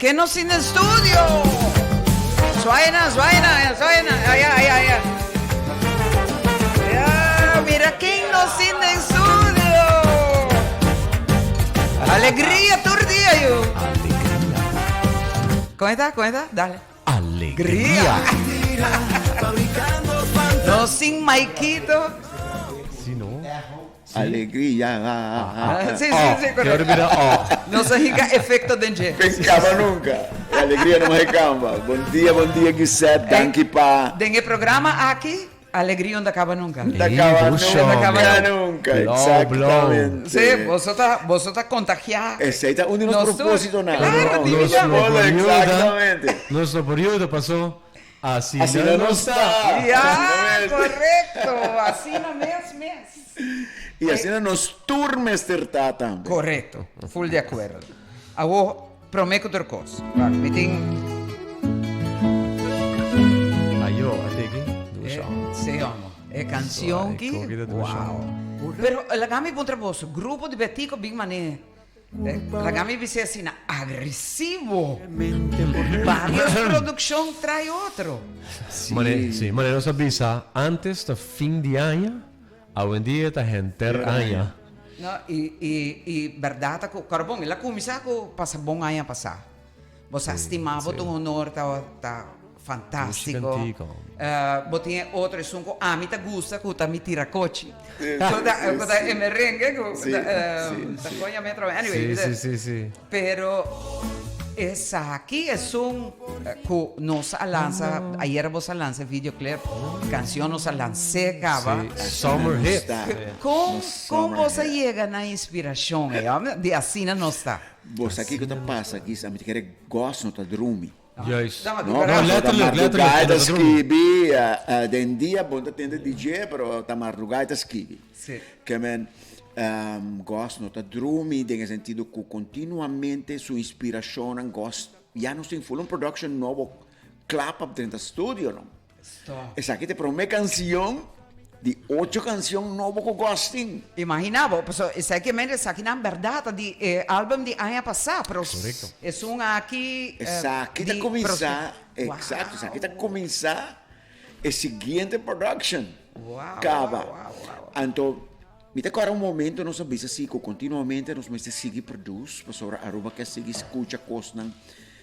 ken nos tin den studio. Zwaina, zwaina, zwaina. Aya, aya, aya. Ya, mira ken nos tin den studio. Alegria tur dia, yu. Alegria. Kon ta? Kon ta? Dale. Alegria. Nos tin Maikito. Si no. Alegria. Sí, sí, sí, correcto. Mira, oh. No se hinca efecto den dje. Pensaba nunca. E alegria no me camba. Bon dia, bon dia, Gisette. Danki pa. Den e programa aki, alegria no ta caba nunca. Ta caba nunca, nunca. Exactamente. Sí, boso ta, boso ta contagia. Esey ta un di nos propósitonan. Claro, Nos Exactamente. Nos no por yuda, paso asina Asina nos nos ta. ta. Ya, correcto. Asina mes, mes. I asina nos tur mester ta tambe. Correcto, full di acuerdo. Awo, prome cu tur cos. Wak, mi tin. Ayo, a teki? Dusha. Sí, homo. E cancion ki, wow. Pero laga mi puntra boso, grupo di Betico bin mane Laga mi bis'é asina, agresivo. Varios produccion trae otro. Mane, sí, mane nos a bisa antes ta fin di aña, awendia ta henter aña. No, i, i, i berdad ta cu, kor bon, el a cuminsa cu pasa bon aña pasa. Bo sa stima bo ta un honor, ta, ta fantastico. Bo tin e otro esun cu ami ta gusta cu ta mi tiracochi. Cu ta, cu ta e merengue cu ta, ta coña mi atrobe. Anyway, pero esaki esun cu nos a lansa, ayera bo sa lansa e videoclip, cancion nos a lans'é caba. Summer hit. Con, con bo sa yega na inspiracion ey? Di asina nos ta. Bo sa kiko ta pasa kis ami ta kere gos no ta drumi. Juist. No, No, letterlijk, ta letterlijk, mardugá e e no ta ta drumi. skibi, den dia bo no ta tende di dje, pero ta mardugá e ta skibi. Sí. Ke men, gos no ta drumi den e sentido ku kontinuamente su inspirashonnan gos ya nos tin full un production nobo kla pa drenta studio no. Stop. Esaki ta e prome kansion di ocho kansion nobo ku Gos tin. Imagina bo, pasobra esaki men esakinan berdad ta di e album di aña pasá, pero Correcto. esun aki Esaki ta di kuminsá, Wow. exacto, esaki ta kuminsá e siguiente production. Wow, Kaba. wow, wow, wow. Anto mi ta kòrda un momento nos a bisa si ku kontinuamente nos mester sigui produce pasobra Aruba ke sigui skucha kosnan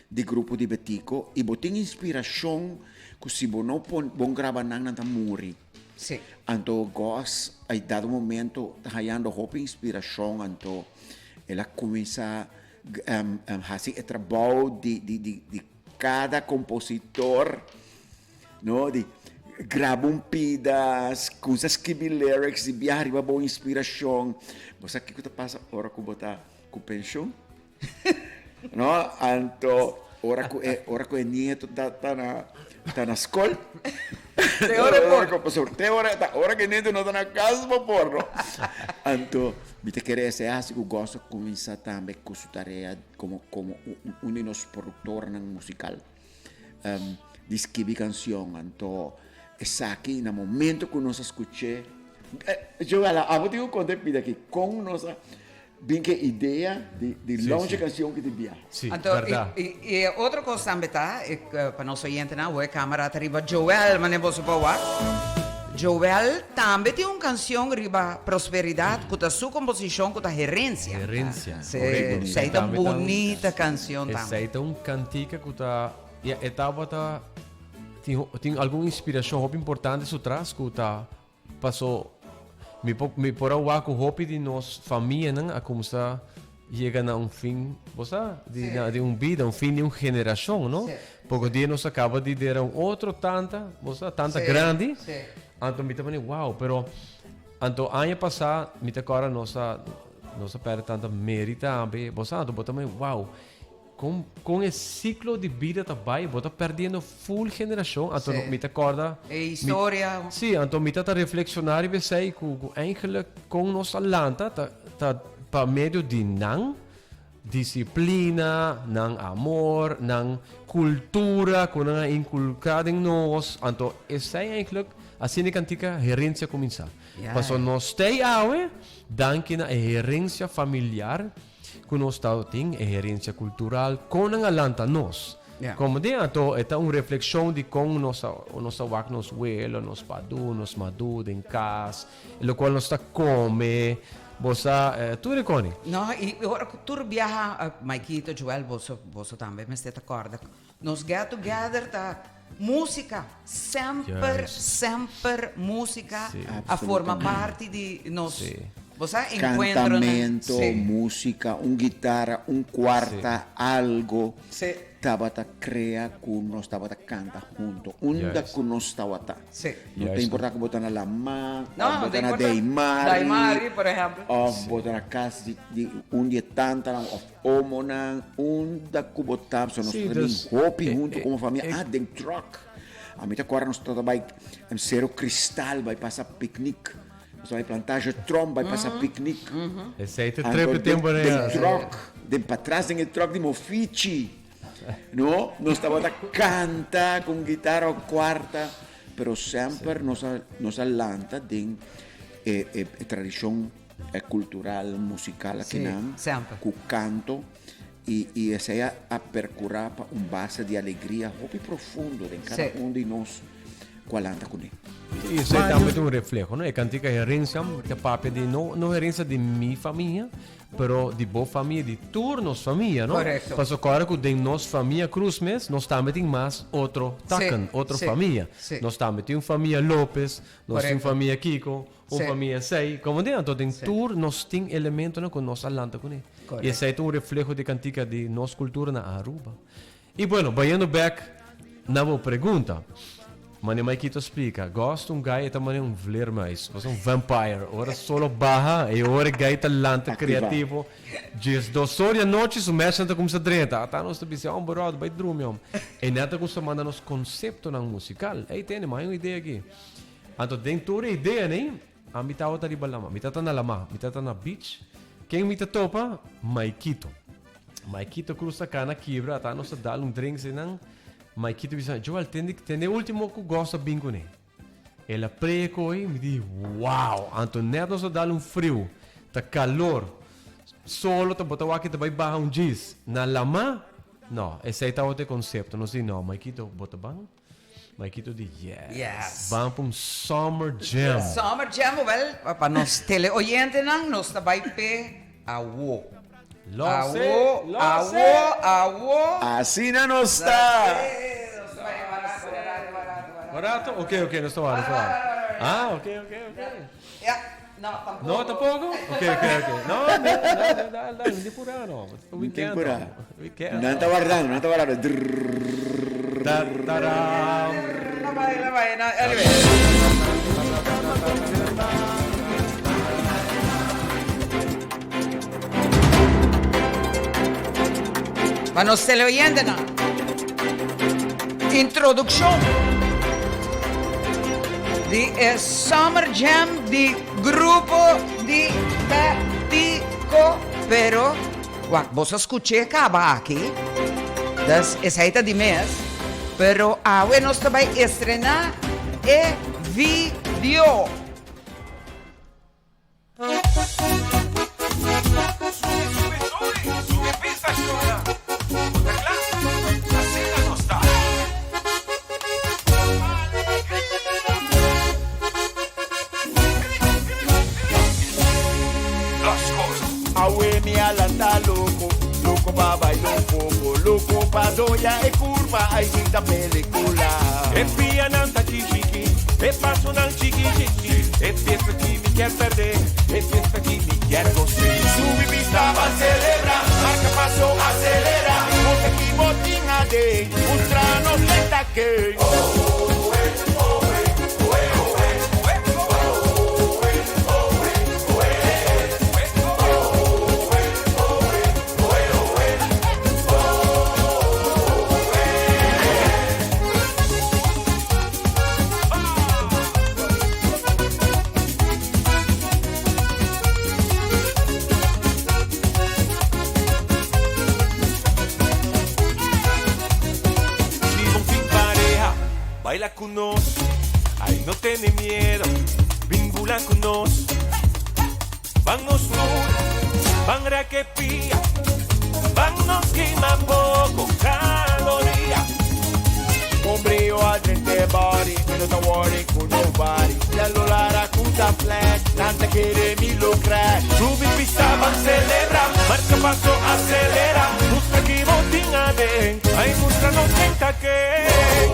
di grupo di Betico y bo tin inspiracion cu si bo no pon bon graba nan nan ta muri. Sí. Anto Gos a dado momento ta hayando hopi inspiracion anto el a cuminsa haci e trabou di di di di cada compositor no di graba un pida cuminsa scribi lyrics di biaha riba bo inspiracion. Bo sa kico ta pasa ora cu bo ta cu pension? No, anto ora ku e ora ku e nieto ta ta na ta na skol. Te ora e por. Pasobra te ora ta ora ku e nieto no ta na kas bo por no. Anto mi ta kere esei hasi ku Gos a kuminsá tambe ku su tarea komo komo un di nos produktornan musikal di skibi kanshon. Anto esaki na momento ku nos a skuch'é, Joel abo tin ku konta e pida aki kon nos a Bin ke idea di di launch e cancion ki ti bia. Sí, Anto, berdad. i, i e otro cos tambe ta, e, pa nos oyentenan, awo e camera ta riba Joel, mane boso por wak. Joel tambe tin un cancion riba prosperidad cu ta su composicion cu ta Herencia. Herencia, Sí, correcto. esey ta un Tambe ta un- bunita cancion tambe. Esey ta un cantica cu ta, ya, e tabata, tin, tin algun inspiracion hopi importante su tras cu ta Paso mi por mi por a wak ku hopi di nos famianan a kumsa yega na un fin, bo sa, di na di un bida, un fin di un generashon, no? Poko dia nos a kaba di dera un otro tanta, bo sa, tanta grandi. Anto mi ta pone wow, pero anto aña pasá mi ta kòrda nos a nos a pèrdè tanta Mary tambe, bo sa, anto bo ta pone wow. Kon kon e siklo di bida ta bai, bo ta perdiendo full generashon, anto Sí. mi ta kòrda E historia. Mi, sí, anto mi ta ta reflekshoná riba esei ku ku eigenlijk kon nos a lanta ta ta pa medio di nan disiplina, nan amor, nan kultura ku nan a inkulká den nos, anto esei eigenlijk asina e kantika herensia kuminsá. Ja. Pasobra nos stei awe danki na e herensia familiar. Ku nos ta tin e herensia kultural, kon nan a lanta nos. Komo den anto e ta un reflekshon di kon nos a nos a wak nos welo, nos padu, nos madu den kas, e lokual nos ta kome, bo sa tur e koni. No, i ora ku tur biaha, Maikito, Joel, boso boso tambe mester ta kòrda, nos get together ta músika, semper, semper músika a forma parti di nos, bo sa, enkuentronan. Kantamento, músika, un gitara, un kuarta, algo tabata krea ku nos tabata kanta hunto, unda ku nos tabata. No ta importa ku bo ta na lamá, òf bo ta na Daimari, òf bo ta na kas di un di e tantanan òf Omonan, unda ku bo ta, so nos ta bin hopi huntu komo famia, ah, den truck. Ami ta kòrda nos ta bai Sero Kristal bai pasa piknik. Nos ta bai Plantage Tromp bai pasa piknik. Esei ta trep e tempu den. Den truck, den patras den e truck di Mofichi, no? Nos tabata kanta ku un gitara o kuarta, pero semper nos a nos a lanta den e e tradishon. E cultural musical akinan cu canto y y esey a a percura pa un base di alegria hopi profundo den cada un di nos cu a lanta cune. Y esey tambe ta un refleho, no? E cantica Herencia ta papia di no no herencia di mi famia, pero di bo famia, di tur nos famia, no? Correcto. Pasobra ora cu den nos famia Cruz mes, nos tambe tin mas otro taken, otro famia. Nos tambe tin un famia Lopez, nos tin un famia Kiko, Un famia esei, komo den anto den tur nos tin elementonan ku nos a lanta kuné. I esei ta un refleho di kantika di nos kultura na Aruba. I bueno, bayendo bèk na bo pregunta, mane Maikito a splika, Gòs ta un gai e ta mane un vleermuis, osea un vampire, ora solo baha e ora e gai ta lanta kreativo, 12 or di anochi su mèsnan ta kuminsá drenta, ata nos ta bisa, homber Ròd, bai drumi homber. E nèt ta kuminsá manda nos konseptonan musikal, ey tende, mi haña un idea aki. Anto den tur e ideanan, ami tabata riba lama. Mi tata na lama, mi tata na beach. Ken mi ta topa? Maikito. Maikito Cruz ta kana kibra, ata nos ta dal un drinks einan. Maikito bisa, Joel, tende, tende e ultimo ku Gòs a bin kuné. El a play e koe, mi di, wow! Anto net nos a dal un friu, ta kalor, solo ta bota wak ta bai baha un djis. Na lama? No, esei tabata e konsepto. Nos di, no, Maikito, bo ta ban? Maikito di yes. Yes. Ban pa un summer jam. Summer jam, wel, pa nos teleoyentenan nos ta bai p'e awo. Lo se, Awo, lo awo, se. awo. Asina nos ta. Nos ta bai barato, barato, barato, barato. Barato? Ok, ok, nos ta wara, nos ta wara. Ah, ok, ok, ok. Ja, no, tampoco. No, tampoco? Ok, ok, ok. No, no, no, no, dal, dal, no tin purá no. No tin purá. Weekend. Nan ta wardando, nan ta wardando. Drrrr. Ta, taram. La bai, la bai, no, anyway. Pa nos teleoyentenan. Introduccion di e Summer Jam di Grupo di Betico. Pero, wak, boso a scuch'é caba aki, dus esai ta di mes. Pero awe nos ta bai estrená e video. Awe mi a lanta loko, loko pa baila un poko, loko pa doya e kurva, ai si ta pelikula. E pianan ta chichiki, e pasonan chiki chiki, e fiesta ki mi kier perde, e fiesta ki mi kier gose. Subi pista ban celebra, marca paso acelera, Mustra ki bo tin aden, mustra nos ken ta ken. Si bo tin pareha, baila cu nos. Ay, no tene miedo, bin bula cu nos. Ban nos tur, ban rek e pia. nos kima poko kaloria. Un brio a drenta e body, mi no ta worry ku nobody. Celular a ku ta flash, nan ta kere mi lo crash. Subi pista ban celebra, marca paso acelera. Mustra ki bo tin aden, ay mustra nos ken ta ken.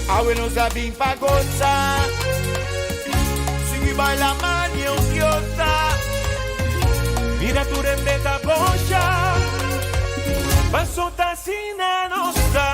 Awe nos a bin pa goza, Sigui baila mani un gyoza. Mira tur hende ta bosha, Paso ta asina nos ta.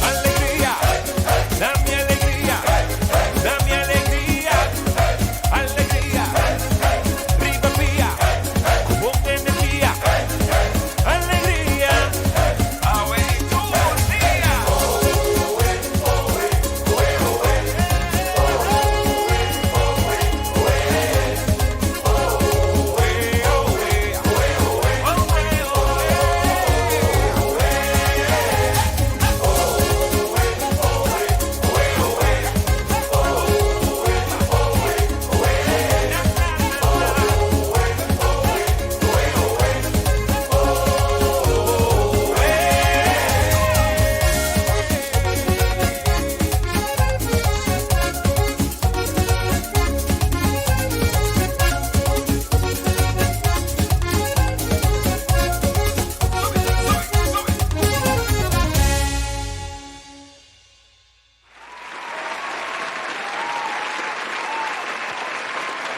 Alegria, dame alegria, dame alegria, alegria, riba pia, ku bon energia, alegria, awe i tur dia.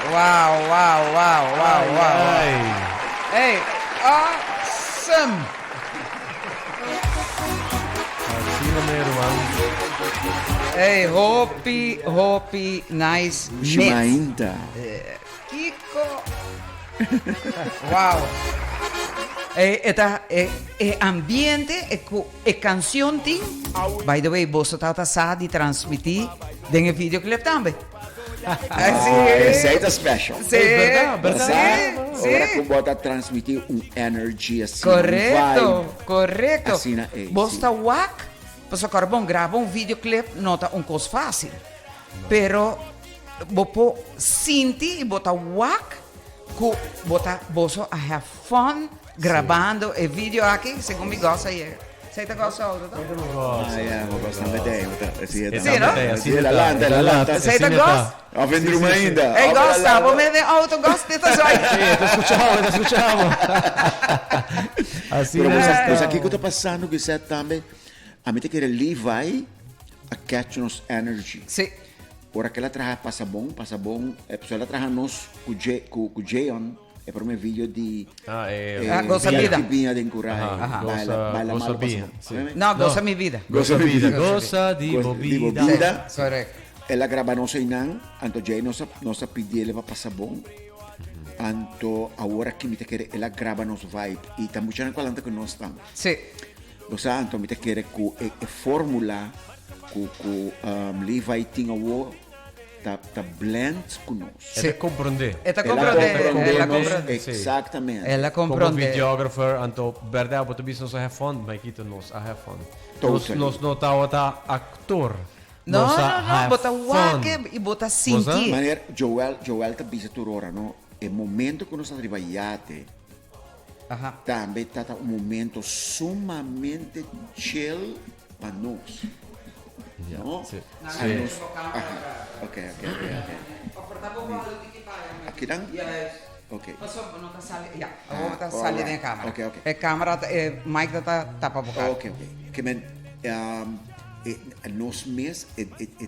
Wow, wow, wow, wow, wow. Hey, awesome! Asina mero, man. Hey, hopi, hopi, nice mix. Shimainta. Kiko. Wow. E, e ta e, e ambiente e ku e canción tin. By the way, boso tata sa di transmití den e videoclip tambe. Ah, esei ta special. Sí, Berdad, berdad. Sí, sí. Ora ku bo ta transmití un energy asina, un Correcto, vibe. correcto. Asina ei, Bos sí. ta wak, pasobra kòrda bon, graba un videoclip no ta un kos fásil. Pero bo por sinti y bo ta wak cu bo ta boso a have fun grabando e video aki, segun mi gosa yega. Esey ta gosa auto, to? Ah, ya, bo gosa tambe te, bo ta, si e Sí, no? Si, el a lanta, el a lanta. Esey ta gos? Of en druma ainda. Ey, Of el a gosa, lanta. bo mete auto gos, dit ta zwaai. Sí, te escuchamos, te escuchamos. Así Pero es. bo sa kico ta pasando, Gisette, tambe? A mi ta kere Levi a catch nos energy. Sí. Ora cu el a traha pasa bon, pasa bon, eh, pasobra el a traha nos cu J, cu, cu Jayon, e prome video di Ah, eh, Ah, Goza Vida. Bianchi Biña den Curai. Aha, Baila, Goza- baila Goza malo, pasa Bia, bon. sí. No, Goza Mi Vida. Goza Mi Vida. Goza di Goza bo di bo vida. vida. Sí, correcto. El a graba nos einan, anto Jay nos a, nos a pidiele pa pasa bon. Anto awor aki mi ta kere el a graba nos vibe y ta muchanan cu alanta cu nos tambe. Sí. Bo sa, anto mi ta kere ku e e formula ku ku Levi tin awo ta ta blend ku nos. E ta komprondé. E ta El a komprondé, komprondé el a nos komprondé. exactamente. El a Komo komprondé. videographer, anto bèrdat bo ta bisa nos a have fun, Maikito, nos a have fun. Nos Totally. nos no tabata aktor. No, Nos a no, no, have bo ta fun. wak i bo ta sinti. Maner Joel Joel ta bisa tur ora no, e momento ku nos ta riba yate. Tambe ta un momento sumamente chill pa nos. No? Sí. A nos, aha. Ok, ok, ok, ok. Aki dan? Ok. Ja, awor ta sali den e camera. Ok, ok. E camera, e mic ta tapa bo cara. Ok, ok. Ke men, e nos mes, e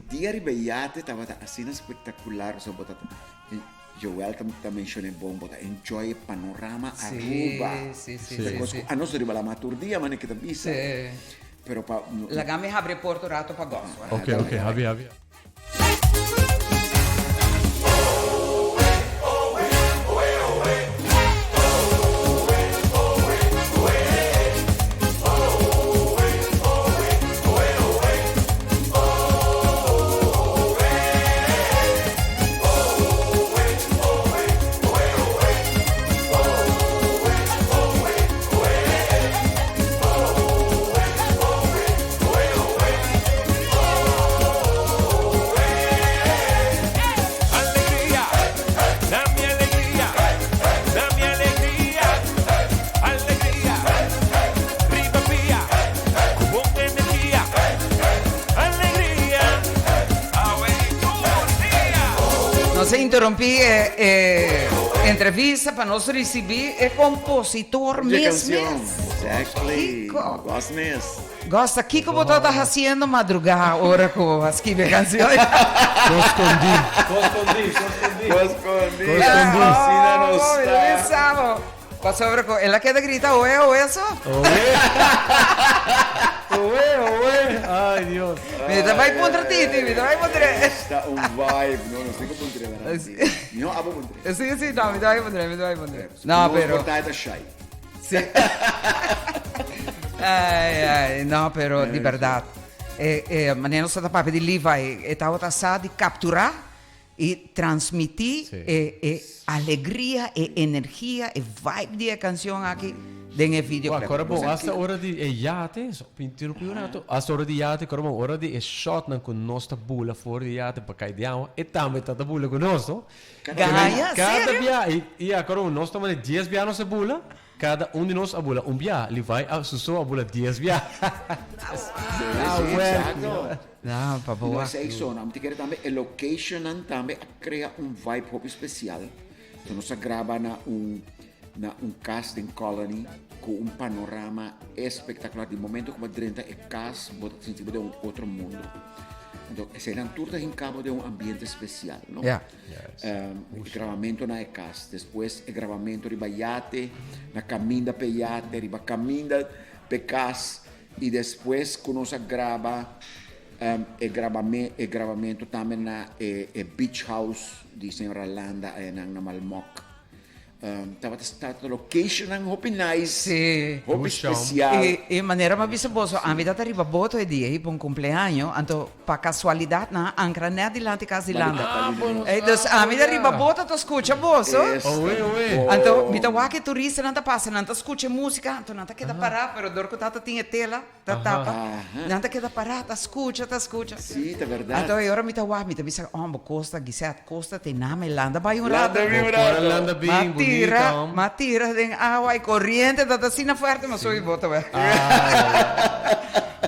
dia riba e yate tabata asina spektakular, so bo ta, Joel ta menciona e bon, bo ta enjoy e panorama Aruba. Sí, sí, sí. Cos cu anos riba la tur dia, mane ki ta bisa. Sí. Pero pa... Laga mi habri e porta un rato pa Gos. Ok, ok, habri, habri. Alegria, dame alegria, dame alegria, alegria, riba pia, cu bon energia, alegria, awe y tur dia. Nos a interrumpí e e entrevista pa nos risibí e kompositor Dje mes canción. mes. Exactly. Kiko. Gos mes. Gosta, kiko bo tabata hasiendo madrugá ora ku bo a skibi e canción? Koscondí. Koscondí, koscondí. Koscondí. Koscondí. Asina nos Oh, mi no ta. bisa bo. Pasobra ku el a keda grita oe oe so. Oe. Oe oe. Ay Dios. Mi ta bai puntra Titi, mi ta bai puntra. Esta un vibe, no, nos tin ku puntra verdad. Mihó abo puntra. Sí, sí, no, mi ta bai puntra, mi ta bai puntra. No, pero. Nos por ta shy. Sí. Ay, ay, no, pero di berdad. Eh, eh, manera nos ta papia di Levi, e tabata sa di captura y transmiti e, e alegria, e energia, e vibe di e cancion aki den e videoclip. Wak, ora bon, hasta ora di e yate, so, interrumpí un rato, hasta ora di yate, ora bon, ora di e shotnan cu nos ta bula for di yate pa cay di awa, e tambe ta ta bula cu nos, no? Gaya, Cada serio? bia, y, y ya, ora bon, nos ta manda dies bia nos a bula, cada un di nos a bula un bia, Levi a su so a bula dies bia. Ah, exacto. No, pa No, boa. esei so, no. Mi ta kere tambe e locationnan tambe a crea un vibe hopi special. So nos a graba na un na un cas den Colony cu un panorama espectacular. Di momento cu bo drenta e cas, bo ta sinti bo den un otro mundo. Anto eseinan tur ta hinca bo den un ambiente special, no? Ja. E grabamento na e cas, despues e grabamento riba yate, na caminda p'e yate, riba caminda p'e cas. Y despues cu nos a graba e grabame e grabamento tambe na e e beach house di señora Landa ayanan na Malmok. Tabata tabata locationnan hopi nice, Sí. hopi special. Y y manera mi a bisa boso, ami ta riba boto e dia ei pa un cumpleaño, anto pa casualidad nan a ancra net dilanti cas di Landa. Ah, bo no Ey, dus ami ta riba boto ta scucha boso. Owe, owe. Anto mi ta wak e turistanan ta pasa, nan ta scucha e musica, anto nan ta keda pará, pero dor ku tata tin e tela ta tapa, nan ta keda pará ta skucha, ta skucha. Sí, ta bèrdat. Anto e ora mi ta wak, mi ta bisa, oh, bo kosta, Gisette, kosta te name, landa bai un rato. Landa bai un Bo por a rato. landa M'a bien tira, bunita, hom. m'a tira den awa, e koriente ta ta asina fuerte, m'a subi boto wè.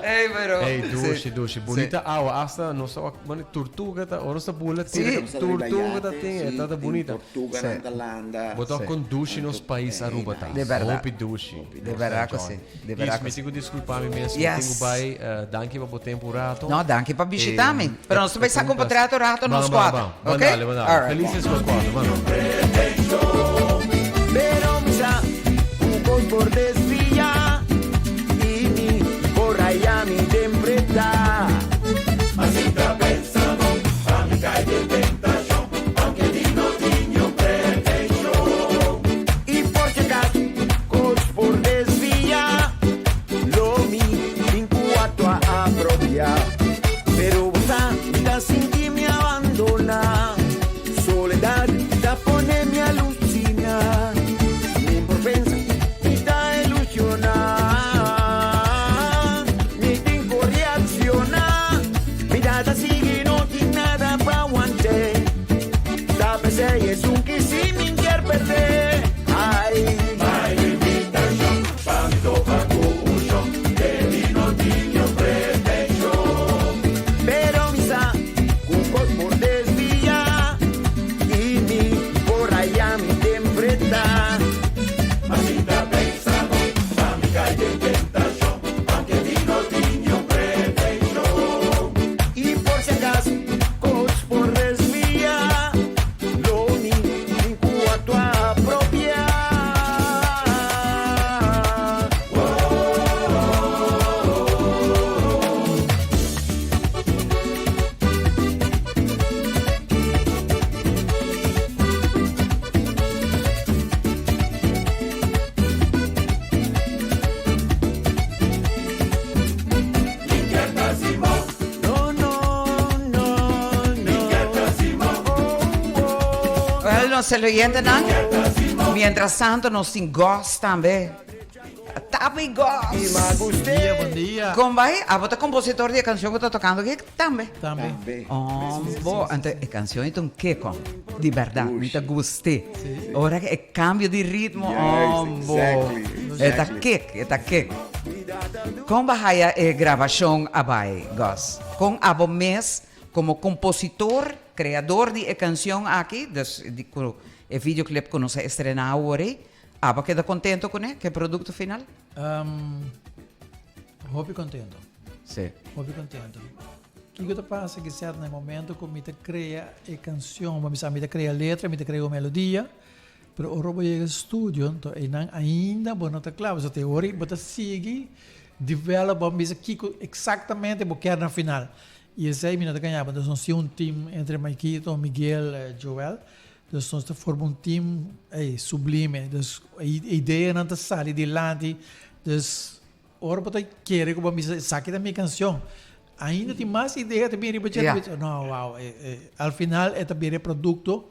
Ey, pero. Ey, sí, dushi, dushi. sí. Bunita awa, hasta nos ta wak, bueno, turtuga ta, ora nos ta bula, Sí. tira Nos ta riba turtuga ta yate, tin, e sí, ta ta tin bunita. tortuganan ta landa. Bo ta Sí. con dushi nos pais Aruba ta. De berdad. Hopi dushi. De berdad cu si. De berdad Guys, cu mi si. tin cu disculpa mi mes, mi Yes. tin cu bai. Danki pa bo tempo un rato. No, danki pa bishita mi. Pero nos ta bai saca un potrato rato nos Ban, cuatro. ban, ban. Ok? Ban dale, ban dale. All right. Felices nos cuatro, ban. Pero misa, un cos por desvia y mi por allá mi den preta. Y por si acaso, cos por desvia, lo mi tin cu actua apropia. Pero bo sa, mi ta sinti mi abandona. Soledad ta pone mi alucina. Mi por pensa, mi ta ilusiona. nos teleoyentenan. Mientras tanto nos tin Gos tambe. Tapi Gos! Bon dia, bon dia. Kon bai? Abo ta kompositor di e kanshon ku ta tokando aki tambe? Tambe. Tambe. Oh, bo, anto e kanshon ei ta un keko. Di bèrdat, mi ta gust'é. Ora ku e kambio di ritmo, oh, bo. E ta kek, e ta kek. Kon bo a haya e grabashon a bai, Gos? Kon abo mes komo kompositor, kreador di e kanshon aki, dus di ku e videoclip ku nos a estrená awor ei, Abo a keda kontento kuné, ku e produkto final? Hopi kontento. Sí. Hopi kontento. Kiko ta pasa kisas na e momento ku mi ta krea e kanshon, bo bisa mi ta krea letra, mi ta krea un melodia, pero ora bo yega studio, anto einan ainda bo no ta kla, pasobra te ora bo ta sigui develop, bo bisa kiko eksaktamente bo kier na final. I esei mi no ta gaña bo. Entonces nos tin un team entre Maikito, Miguel, Joel. Dus nos ta forma un team ey sublime. Dus e ideanan ta sali dilanti. Dus ora bo ta kere ku bo a bisa esaki ta mi kanshon, ainda tin mas idea ta bini riba dje. Yeah. No, wow. Al final e ta bira e produkto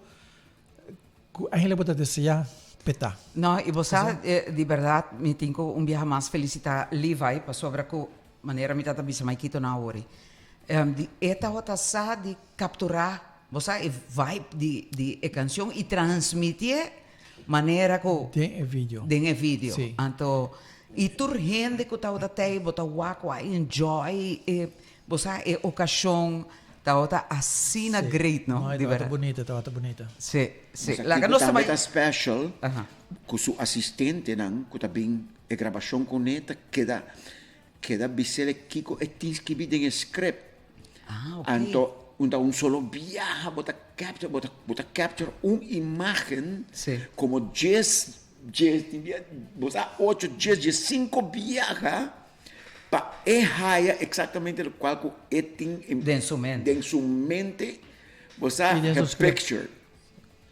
ku eigenlijk bo ta desea p'e ta. No, i bo sa di bèrdat mi tin ku un biaha mas felisitá Levi pasobra ku manera mi tabata bisa Maikito na awor di e tabata sa di kapturá Bo sa e vibe di di e cancion y transmitié manera cu Den e video. Den e video. Sí. Anto y tur hende cu tabata tey bo ta wak cu a enjoy e bo sa e ocasion tabata asina Sí. great no. No, e Di tabata berdad. bunita, tabata bunita. Sí, sí. Nos Laga aki nos ta tambe bai ta special Aha. cu su asistentenan cu ta bin e grabacion cune ta keda Keda bis'el kiko e tin skibi den e script. Ah, ok. Anto un ta un solo biaha bo ta capture, bo ta, bo ta capture un imagen Sí. como djes, djes, tin bia, bo sa ocho, djes, diescinco biaha pa e haya exactamente locual cu e tin en, Den su mente. den su mente, bo sa, Y den su e script. picture.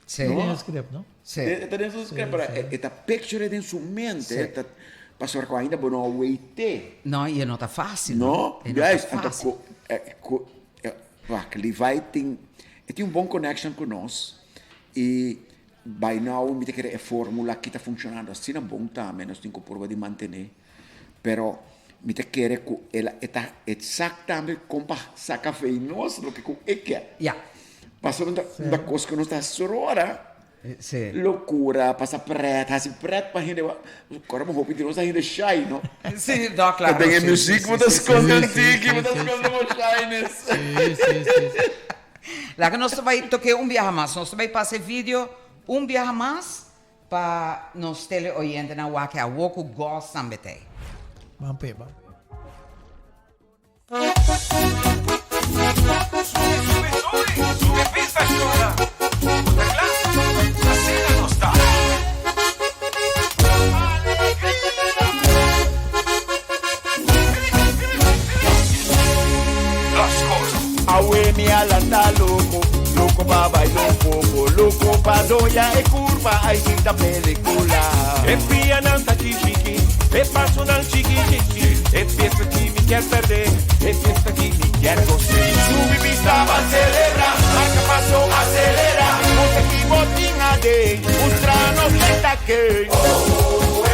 Sí. No? Den script, no? Sí. E ta den su script, pero e ta picture den su mente, Sí. ta pasobra cu ainda bo no a weite. No, y e no ta fácil. No, E no ta juist. Anto fácil. cu, eh, cu, eh, wak, Levi tin, e tin un bon connection cu nos y by now mi ta kere e formula aki ta funcionando asina bon tambe, nos tin cu purba di mantene. Pero mi ta kere cu el a, e ta exactamente con pa saca fei nos loke cu e kier. Ja. Pasobra un ta un ta kos ku nos ta hasi tur ora. Sí. Lokura, pasa pret, hasi pret pa hende. Kòrda bo hopi di nos ta hende shy, no? Sí, no, klaro. Den e sí, muziek sí, bo ta sí, sí, skonde un sí, tiki, sí, bo ta sí, skonde bo shyness. Sí, sí, sí, sí. Laga nos ta bai toke un biaha mas. Nos ta bai pasa e video un biaha mas pa nos teleoyentenan wak e awo ku gòs tambe ta ei. Ban p'e, ban p'e. Awe mi a lanta loco, loco pa baila un poco, loco pa doña e curva, ay si ta pelicula. E pianan ta chiki, e pasonan chiki chiki, e fiesta ki mi kier perde, e fiesta ki mi kier goce. Subi pista ban celebra, marca paso acelera, Mustra ki bo tin aden, mustra nos ken ta ken.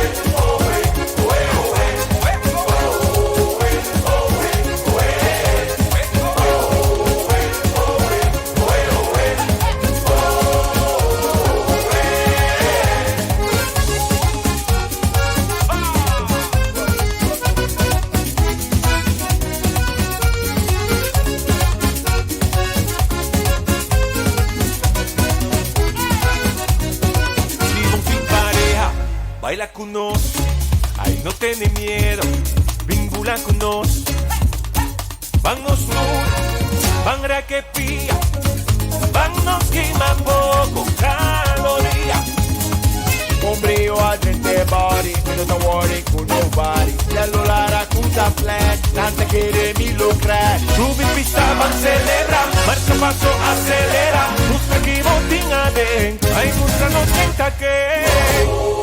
Si bo tin pareha, baila ku nos. Ay, no tene miedo, bin bula ku nos. Ban nos tur, ban rakepia, ban nos kima poko kaloria. Hombre o adrente body, mi no ta worry ku nobody. Celular a ku ta flash, nan ta kere mi lo crash. Subi pista, ban celebra, marca paso, acelera. Mustra ki bo tin aden, ay mustra nos ken ta ken.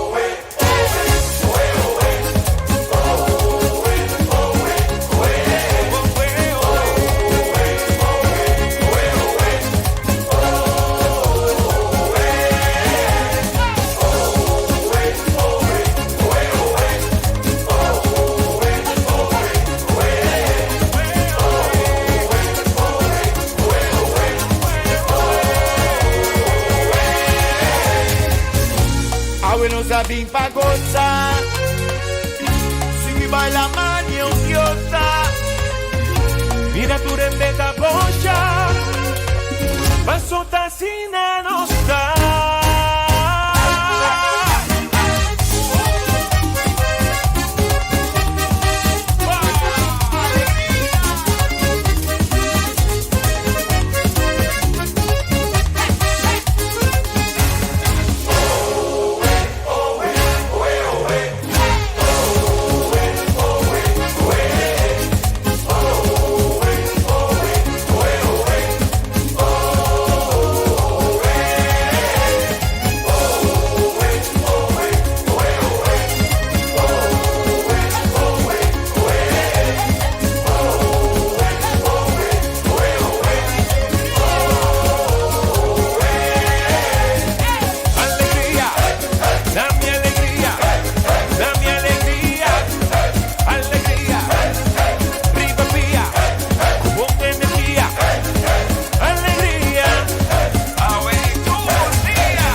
bin pa goza. Sigui baila mani un diosa. Mira tu rembeta bosha. Paso ta asina nos ta. Alegria, dame alegria, dame alegria, alegria, riba pia, cu bon energia, alegria, awe tur dia.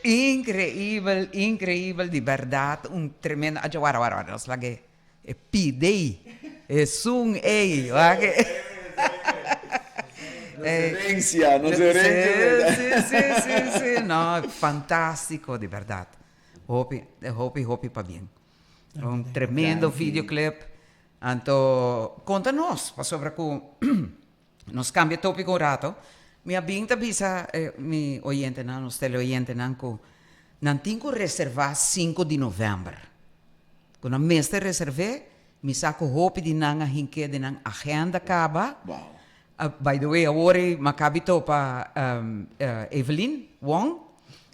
Increibel, increibel, di berdad un tremendo, aja wara wara wara, nos laga e pide esun ey, wak e. Nos herencia, nos herencia. Si, si, si, si, no, fantastico di berdad, hopi, hopi, hopi pabien. Un tremendo videoclip, anto conta nos, pasobra cu Nos cambia topico un rato. Mi a bin ta bisa mi oyentenan, nos teleoyentenan cu nan tin cu reserva sinku di november. Cu nan mester reserv'é, mi sa cu hopi di nan a hink'é den nan agenda caba. By the way, awor ei mi a cabi topa Evelyn Wong,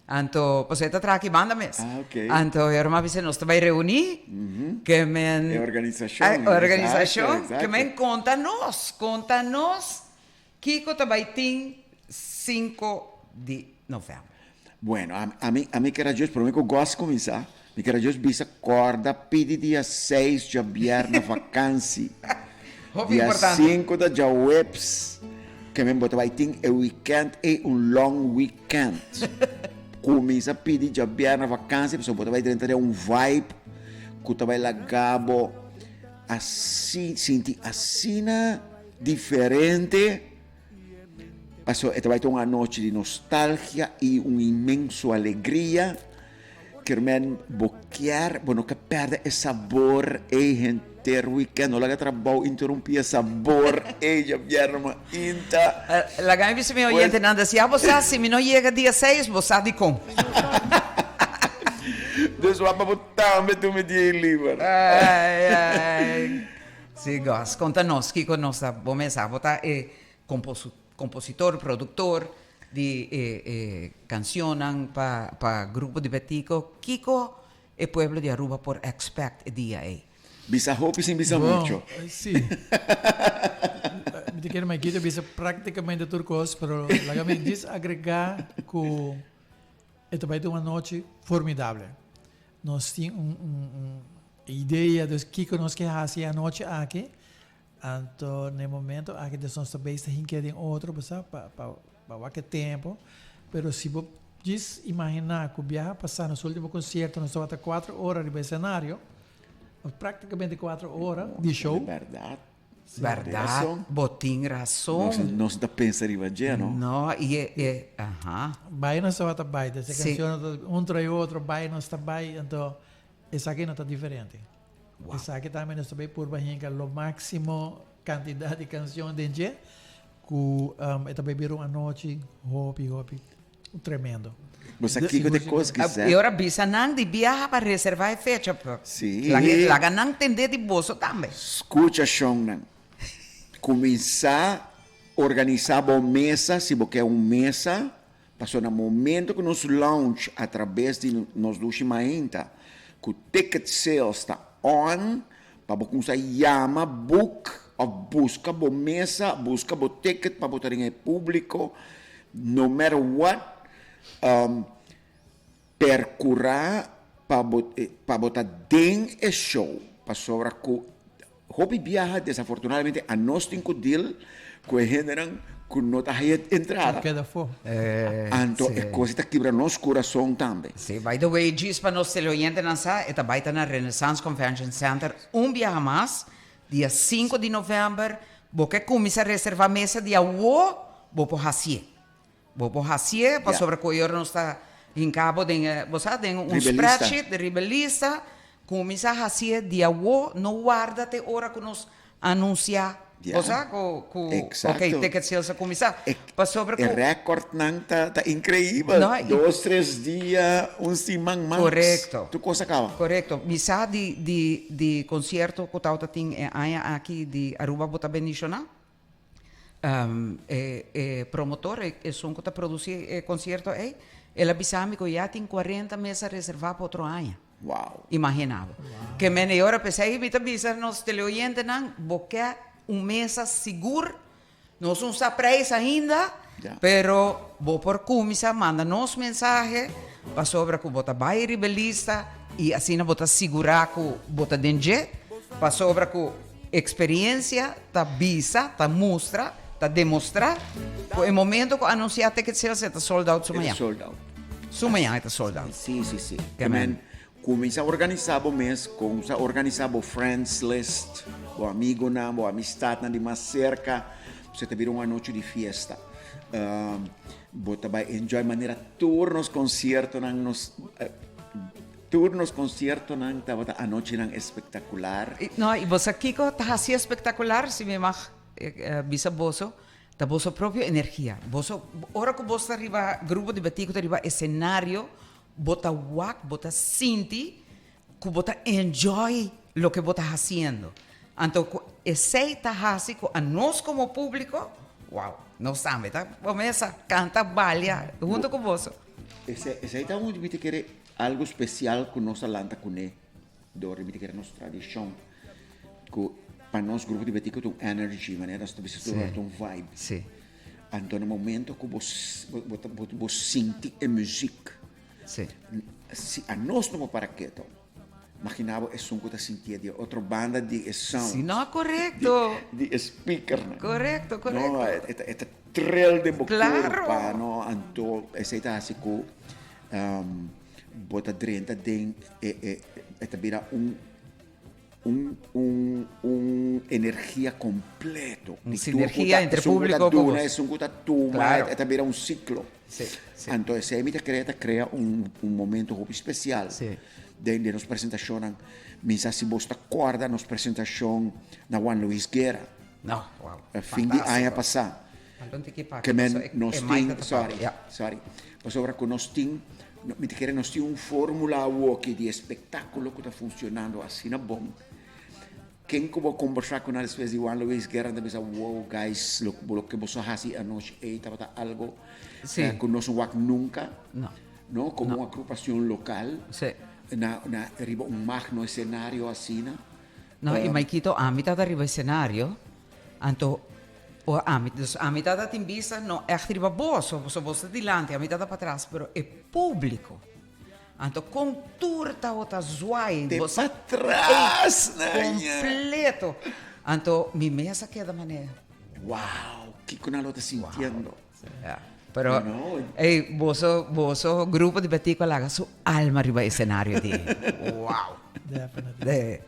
Anto, pasobra e ta traha aki banda mes. Ah, ok. Anto e hermano bisa, nos ta bai reuní, ke men... E organisashon. E organisashon, ke men konta nos, konta nos kiko ta bai tin sinku di novèmber. Bueno, ami, ami kera djus, promé ku Gòs kuminsá, mi kera djus bisa kòrda pidi dia seis djabièrnè vakansi. Hopi importante. Dia sinku ta djaweps, ke men bo ta bai tin e wikènt ei un long weekend. Kuminsa pidi djabièrnè vakansi pasobra bo ta bai drenta den un vibe ku ta bai laga bo asi sinti asina diferente pasobra e ta bai ta un anochi di nostalgia i un inmenso alegria. Kermen bo kier, bo no ke perde e sabor ey henter weekend. No laga trabou interumpi e sabor ey djabièrnè mainta. Laga mi bisa mi oyentenan desi, ya bo sa si mi no yega dia seis bo sa dikon. Dus wak pa bo tambe tuma e dia ey liber. Ay ay. Si Gòs, konta nos kiko nos ta, bo mes sa bo ta e kompositor, produktor. Di e e cancionnan pa pa Grupo di Betico, kico e pueblo di Aruba por expect e dia ey? Bisa hopi sin bisa mucho. Bon, si. Mi ta kere Maikito bisa practicamente tur cos, pero laga mi djis agrega cu e ta bay ta un anochi formidable. Nos tin un un un idea dus kico nos ke haci e anochi aki. Anto na e momento aki des nos ta bezig ta hinkia den otro bo sa pa pa pa wak e tempo pero si bo djis imagina ku biaha pasa nos ultimo concierto nos tabata cuatro ora riba escenario of practicamente cuatro ora di show. Berdad. Berdad bo tin rason. Nos no ta pensa riba dje no. No y e e aha. Bai nos tabata bai des e cancion ta un tras otro bai nos ta bai anto esaki no ta diferente. Esaki tambe nos ta bay purba hinca lo maximo cantidad di cancion den dje cu e ta bay bira un anochi hopi hopi. tremendo. Bo sa kiko ta e kos, Gisèle? E ora bisa nan di biaha pa reservá e fecha. Sí. Laga nan tendé di boso tambe. Skucha shonnan. Kuminsá organisá bo mesa si bo ke un mesa, pasobra na momento ku nos launch atrabes di nos Dushi Mainta ku ticket sales ta on, pa bo kuminsá yama, book òf buska bo mesa, buska bo ticket pa bo ta den e públiko, no matter what, Percura pa bo pa bo ta den e show pasobra cu hopi biaha desafortunadamente anos tin cu deal cu e hendenan cu no ta haya entrada. Ta keda afo. Anto e cosa ta kibra nos curason tambe. Sí, by the way djis pa nos teleoyentenan sa e ta bai ta na Renaissance Convention Center un biaha mas dia sinku di november bo ke cuminsa reserva mesa di awo bo por hacié. Bo por hacié pasobra cu ora nos ta hinca bo den e, bo sa, den un spreadsheet, riba e lista, cuminsa hacié di awo, no warda te ora cu nos anuncia, bo sa, cu, cu, ok, ticket sales a cuminsa. Pasobra cu. E recordnan ta, ta increibel. Dos, tres dia, un siman max. Corecto. Tur cos a caba. Corecto. Mi sa di, di, di concierto cu tawata tin e aña aki di Aruba bo ta bendiciona. E e promotor, e esun ku ta produsí e konsierto ei, el a bisa mi ku ya tin kuarenta mesa reservá pa otro aña. Wow. Imaginá bo. Ke men e ora p'esei mi ta bisa nos teleoyentenan, bo ke un mesa sigur, nos no sa preis ainda, pero bo por kuminsá manda nos mensahe pasobra ku bo ta bai riba e lista i asina bo ta sigurá ku bo ta den dje, pasobra ku. Experiencia ta bisa, ta mustra, ta demostra cu e momento cu anuncia ticket sales e ta sold out su mañan. E ta sold out. Su mañan e ta sold out. Si, si, si. Ke men cuminsa organisa bo mes, cuminsa organisa bo friends list, bo amigonan, bo amistadnan di mas cerca, pasobra ta bira un anochi di fiesta. Bo ta bay enjoy manera tur nos conciertonan, nos. Tur nos conciertonan tabata anochinan espectacular. No, y bo sa kico ta haci espectacular? Si mi mag bisa boso, ta boso propio energia. Boso, ora cu bo sta riba grupo di Betico ta riba escenario, bo ta wak, bo ta sinti cu bo ta enjoy loke bo ta haciendo. Anto cu esey ta haci cu anos como publico, wow, nos tambe ta comeza canta, balia hunto cu boso. Esey ta un mi ta kere Algo special cu nos a lanta cune dor di mi ta kere nos tradicion cu pa nos grupo di Betico ta un energy manera nos ta bisa tur ora ta un vibe. Anto na momento cu bo bo sinti e muziek si anos no por para keto magina bo esun cu ta sintié di e otro banda di e sound di e speakernan. No e ta trill den bo curpa no anto esey ta haci cu Bo ta drenta den e e e ta bira un un un un energia completo. Un sinergia entre publico cu bos. Esun cu ta tuma, e ta bira un ciclo. Si, si. Anto esey mi ta crea ta crea un un momento hopi special. Si. Den den nos presentacionnan. Mi sa si bos ta corda nos presentacion na Juan Luis Guerra. No, wow. Fin di aña pasa. Ke men nos tin, sorry, sorry, pasobra ku nos tin, mi ta kere nos tin un formula awoki di espektakulo ku ta funcionando asina bon. Ken ku bo kombersá ku nan despues di Juan Luis Guerra nan ta bisa, wow guys, loke boso a hasi anochi ei tabata algo ku nos no wak nunka, no, komo un agrupashon lokal na na riba un magno esenario asina. No, i Maikito, ami tabata riba esenario, anto O ami, dus ami tata tin bista no echt riba boso, pasobra boso ta dilanti, ami tata patras, pero e publico. Anto con tur tabata zwaai. Te patras, naña. Completo. Anto mi mes a keda manera. Wow, kico nan lo ta sintiendo. Ja, pero ey, boso, boso grupo di Betico a laga su alma riba escenario di. Wow. Definitely.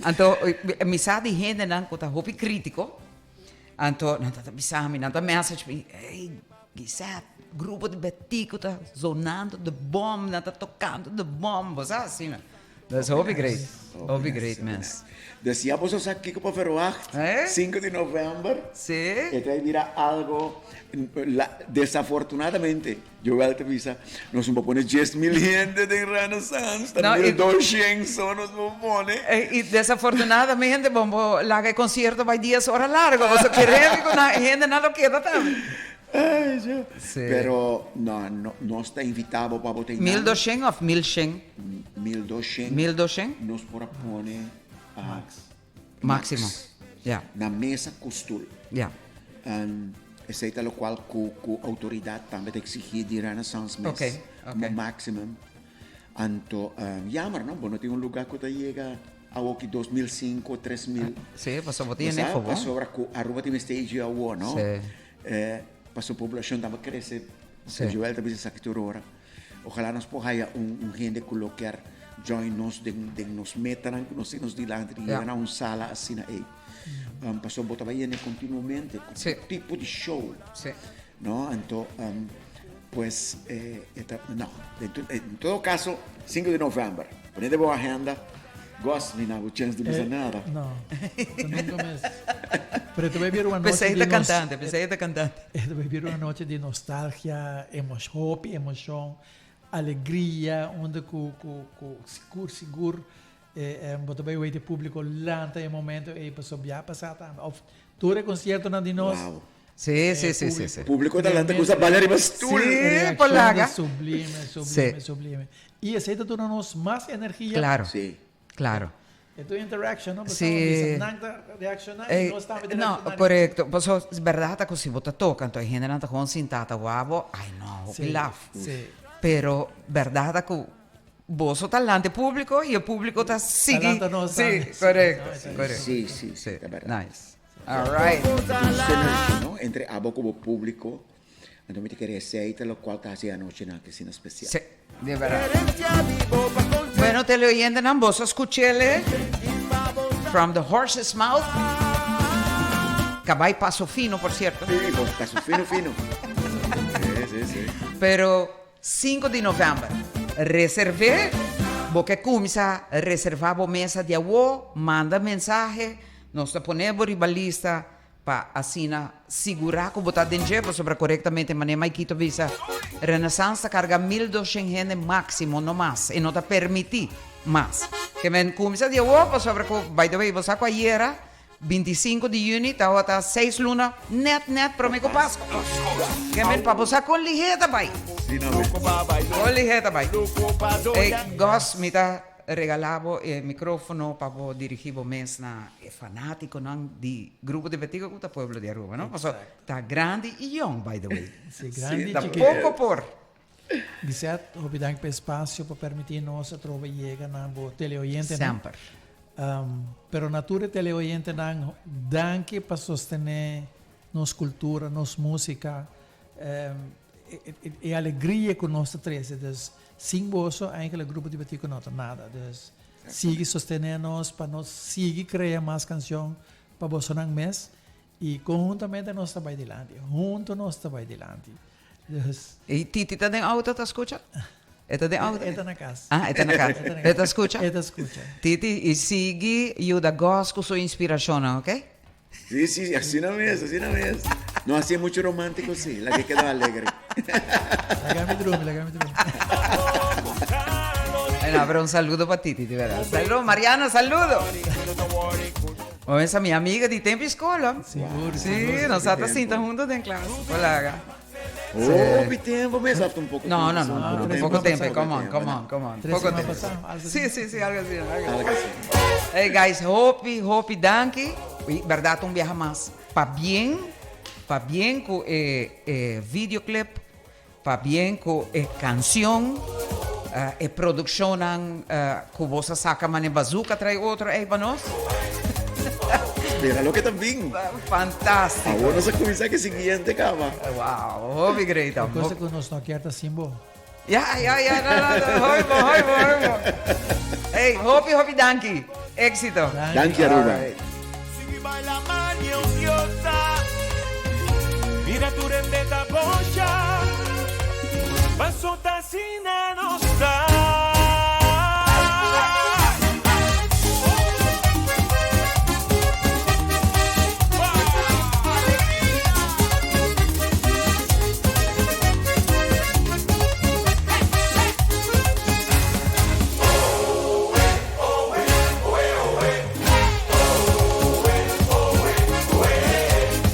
Anto mi sa di hendenan cu ta hopi critico. Anto nan ta bisa mi, nan ta message mi, ey Gisette, grupo di Betico ta zonando de bom, nan ta tocando de bom, bo sa asina. Dus hopi great. Hopi great mes. Dus ya boso sa kiko pa verwacht. Eh? 5 di november. Sí. E ta bira algo la, desafortunadamente, Joel ta bisa, nos no por pone 10.000 hende den Renaissance, ta No, y- 1.200 so nos por pone. Eh, y desafortunadamente bon bo laga e concierto bai 10 ora largo, boso kere ku na hende na lo keda tambe. Ay, yo. Sí. Pero no, no, nos ta invitá bo pa bo ta einan. 1200 of 1100? 1200. 1200? Nos por a pone ah, Máximo. Ja. Na mesa ku stoel. Ja. Um, esei ta lokual ku ku outoridat tambe ta eksigí di Renaissance mes. Oké, oké. Como maximum. Anto, um, jammer no, bo no tin un lugá ku ta yega awoki 2005, 3000. Sí, pasobra bo tin Bo sa, e for bon. Pasobra ku Aruba tin mester igi awo, no? Sí. Eh, pasobra poblashon tambe krese. Sí. Joel ta bisa esaki tur ora. Ojalá nos por haya un, un hende ku lo kier join nos den, den nos metanan ku nos tin nos dilanti di yega na un sala asina ei. Um, pasobra bo ta bai yende kontinuamente ku Sí. tipo di show. Sí. No, anto, um, pues, eh, e ta, no, en, to, en todo caso, 5 di november, pone den bo agenda, Gos, mi na bo chens di bisa Eh, nada. No, nunca mes. Pero te voy a ver una noche Pensei di ta nos- cantante, pensei ta cantante. Te voy a ver una noche di nostalgia, emo- hopi emocion, alegria, unda cu cu cu sigur sigur eh, eh, bo ta bay weten publico lanta e momento ey pasobra ya pasa tambe. Of tur e conciertonan di nos. Wow. Sí, sí, sí, sí, sí. Publico ta lanta cu sa bala riba stoel. Sí, Reaccion polaga. Sublime, sublime, Sí. sublime. Y esey ta duna nos mas energia. Claro. Sí. Claro. E tu interaction, no? Sí. Pasobra nan ta reacciona y Eh, nos tambe ta no, reacciona. correcto. Paso, es verdad ta cu si bo ta toca, entonces hende nan ta gewoon sinta ta wak bo, ay no, hopi Sí, laf. sí. Pero verdad ta cu boso ta lante publico y e publico ta sigui. lanta nos Sí, tambe. Sí, correcto, no, sí. correcto. Sí, sí, sí, ta verdad. Nice. All right. Synergy, no? Entre abo como publico. Anto mi ta kere esey ta locual ta haci e anochinan aki asina especial. Sí, di verdad. Bueno, teleoyentenan, boso a scuchele from the horse's mouth. Cabay paso fino, por cierto. Sí, bo paso fino, fino. Sí, sí, sí. Pero 5 di november, reservé, bo ke cuminsa reserva bo mesa di awo, manda mensahe, nos ta pone bo riba lista pa asina sigura cu bo ta den dje, pasobra corectamente manera Maikito bisa, Renaissance ta carga 1200 hende maximo, no mas, e no ta permiti mas. Ke men cuminsa di awo, pasobra cu, by the way, bo sa cu ayera, 25 di juni tawata seis luna net net prome cu Pasco. Ke men pa bo sa con lihe ta bay. Con lihe ta bay. Ey, Gus, mi ta regala bo e microfono pa bo dirigi bo mes na e fanaticonan di Grupo di Betico cu ta pueblo di Aruba, no? Pasobra ta grandi y yong, by the way. Si, grandi y Ta chikito. poco por. Lisette, hopi danki pa e espacio pa permiti nos atrobe yega na bo teleoyentenan. Semper. Pero na tur e teleoyentenan, danki pa sostené nos kultura, nos músika, e alegria ku nos ta trese. Dus, sin boso eigenlijk Grupo di Betico no ta nada. Dus, sigui sostené nos pa nos sigui krea mas kanshon pa bosonan mes i konhuntamente nos ta bai dilanti. Hunto nos ta bai dilanti. Dus. I Titi ta den auto ta skucha? E ta den auto? E ta na kas. Ah, e ta na kas. E ta skucha? E ta skucha. Titi, i sigui yuda Gos ku su inspirashonnan, oke? Sí, sí, asina mes, asina mes. No hasié mucho romántico, sí, la ke keda alegre. Laga mi drumi, laga mi drumi. Bueno, pero un saludo pa Titi, di verdad. Saludo, Mariana, saludo. Esa mi amiga di tempo escola. Sigur, Sí, sigur. nos ata sinta hunto den klas. Hola. Hopi tempo mes, of un poco No, tempo. no, no, Poco un tempo, poco tempo. poco Come on, tempo, come no. on, come on. Tres Poco semana tempo. pasá, algo Sí, así. sí, sí, algo así, algo así. Algo así. Hey guys, hopi, hopi danki. Y berdad un biaha mas. Pabien, pabien cu e, e videoclip, pabien cu e cancion, eh, e produccionnan eh, cu bos a saca mane bazooka trae otro ey pa nos. Spera loke ta bin. Fantástico. Awor nos a cuminsa cu e siguiente caba. Wow, hopi great. E cosa cu nos no kier ta sin bo. Ja, ja, ja, no, no, no, hopi bo, hopi bo, hopi bo. Hey, hopi, hopi danki. Éxito. Danki Aruba. Alright. Sigui baila mania odiosa Mira tu rende ta bocha Paso ta asina nos.